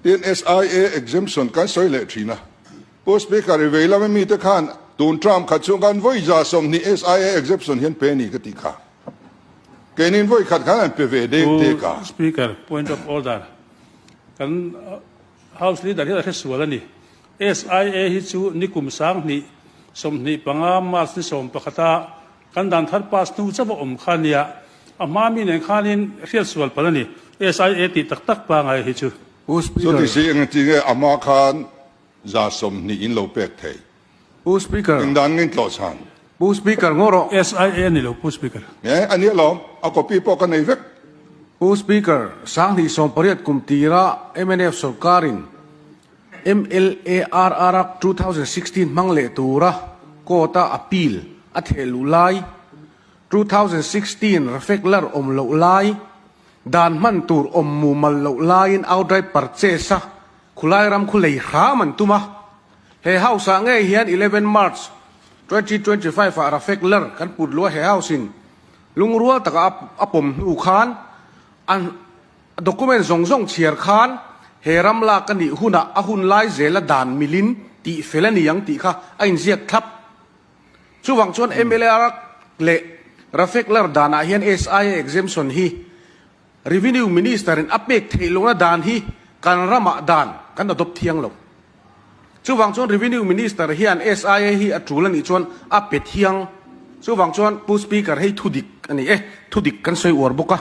Tin, SIA exemption kan sawi leh thin a. Pu Speaker, i vei lama mite khan tun term khat chhung khan vawi 120 SIA exemption hian pe ni ka tih kha. Keinin vawi khat khan an pe ve dek dek a. Pu Speaker, point of order. Kan House Leader hian a hre sual a ni. SIA hi chu nikum 2025 March ni 11 a kan dan thar pass hnu chauh a awm kha nia. A hma mi nen khanin hriat sual palh a ni. SIA tih tak tak pangai hi chu. Pu Speaker. Chuti si engti nge a hma khan 120 in lo pek thei? Pu Speaker. Eng dan nge in tlawh chhan? Pu Speaker ngaw rawh. SIA a ni lo Pu Speaker. Nge a nia lawm, a copy pawh ka nei vek. Pu Speaker, 2018 kum tira mnf sorkarin MLARR Act 2016 hmang leh tura court a appeal a theh luh lai, 2016 Rafek lar awm loh lai, dan hman tur awm mumal loh laiin outright purchase a khulai ram khu lei hram an tum a. He house ah ngei hian 11 March 2025 ah Rafek lar kan put luh a he house in lungrual taka a pawm hnu khan a document zawng zawng chhiar khan he ram lak a nih hunah a hun lai zela dan milin tih fel a ni ang tih kha a inziak thlap. Chuvang chuan MLA leh Rafek lar danah hian SIA exemption hi Revenue Minister in a pek theih lohna dan hi kan ramah dan kan adopt thiang lo. Chuvang chuan Revenue Minister hian SIA hi a tul a nih chuan a pe thiang. Chuvang chuan Pu Speaker hei thudik a ni e, thudik kan sawi uar bawk a.